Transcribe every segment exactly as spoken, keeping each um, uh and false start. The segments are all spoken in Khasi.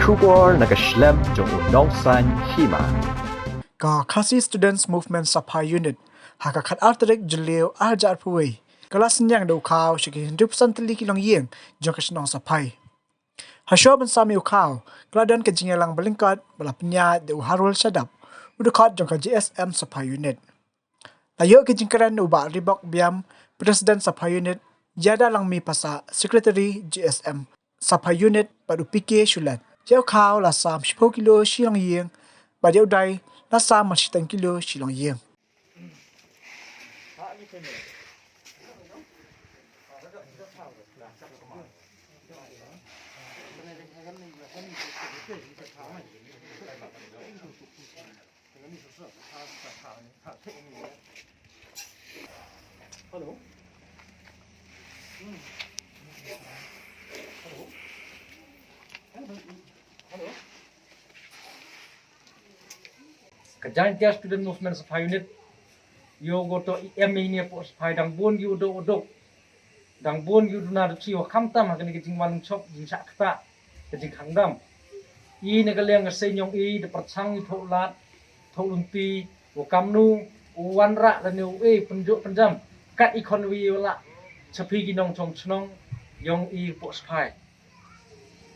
Khubor na ka shlem jong u nongsan hima. Ka Khasi Students Movement Saphai Unit ha ka khatar tarik Jylliew arhajar arphew wei ka la synñiang da u khaw sha ki hynriewphew san tylli ki longïing jong ka shnong Saphai. Ha shuwa ban sam ïa u khaw ka la don ka jingïalang ba lyngkot ba la pynïaid da u Harul Shadap, u dkhot jong ka J S M Saphai Unit. La ïoh ka jingkren u Bah Ribok Biam, President Saphai Unit, Ïada Langmi Passah, Secretary J S M Saphai Unit, bad u P K Shulet. Ïa u khaw la sam shiphew kilo shi longïing bad ïa u dai la sam ar shiteng kilo shi longïing. Ka Jaintia Student Movement Saphai Unit, ïoh goto i em ini hapoh Saphai, dang bun ïoh dok dok. Dang bun ïoh duna dok si wa khamtam ha kane ka jingwan shop jingshah kata ka jingkhang dam. I na ka liang ka seiñ ïong i da pyrchang i thoh lad thoh lynti wa kamnu u wanrah lane u e pynjok pynjam kat i khon wi wa lah cha phi ki nongchong chnong ïong i hapoh Saphai.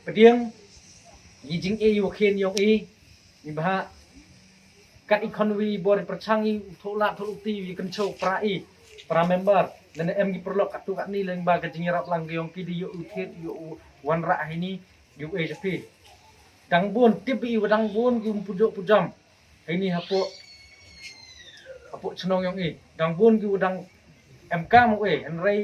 Pdiang i jing i wa khin ïong i ni bha kat i khon wi bor i pyrchang i thoh lad thoh lynti wi kyncho pra i pra member lane em ki pyrlok katu katni leng ba ka jingïarap lang ïong ki di ïoh u thied ïoh u wanrah hini ïoh u e cha phi. Dang bun tip i wa dang bun ki um pujok pujam. Hini hapoh hapoh chnong ïong i dang bun ki u dang em kam u e hynrei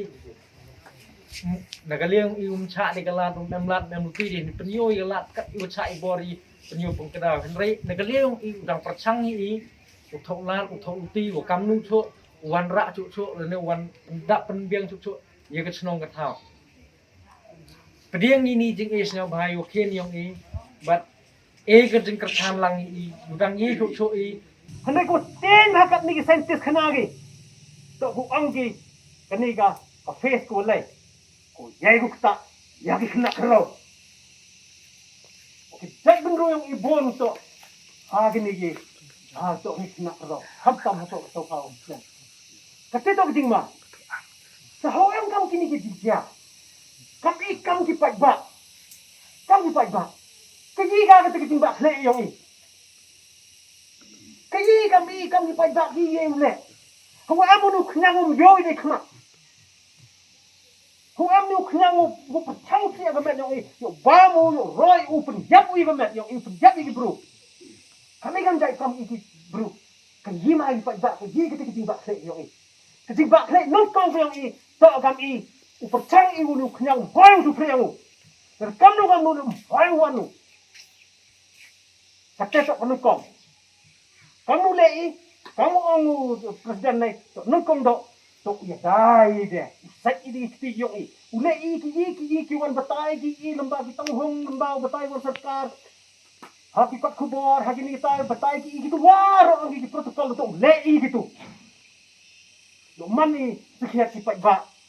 na ka liang i um chah de ka lad um em lad em luti de ni pynïoh i ka lad kat i u chah i bor i pynïoh pynkydaw hynrei na ka liang i u dang pyrchang i u thoh lad u thoh luti u kamnu thoh u wanrah chuh chuh lane u wan dap pynbiang chuh chuh ïa ka chnong ka thaw. Pdiang ini jing i sñiaw bha ïa u khin ïong i bad e ka jingkyrchan lang i u dang i chuh chuh i. Hynrei ko ten ha kat ni ki scientist khana ki to ko ong ki kani ka ka face ko lei ko yai ko kta ïa ki khna kro. Ki jait bynriew ïong i bun to ha kini ki ha to ni khna kro. Khamtam ha to to ka ong. Kata to ka jingma. Sa ho em kam kini ki jingjia. Kam i kam ki paidbah. Kam ki paidbah. Ka i ka kata ka jingbah khleh ïong i. Ka i kam i kam ki paidbah ki i em leh. Hawa em u khñiang um ïoh i dei khmat. Hawa em u khñiang u pyrchang ïa ka met ïong i. Ïoh bam u ïoh roi u pynjap u ïa ka met ïong i u pynjap ïa ki bru. Kam i kam jait kam i ki bru. Ka i ma i paidbah ka i kata ka jingbah khleh ïong i. Ka jingbah khleh nyngkong ka ïong i to kam i u pyrchang i u nu khñiang boi u pyrchang u. Ka kam nu kam nu nu boi u wan u. Kata to ka nyngkong. Kam nu leh i kam u ong u president nei to nyngkong do to ïa dai de u sait i di kti ïong i u leh i ki i ki i ki wan batai ki i lamba ki tang hong lamba batai wan sarkar. Ha ki kot khubor ha ki ni tai batai ki i ki tu waro ang ki protocol tu le i ki tu. Lo man i sikhiat ki paidbah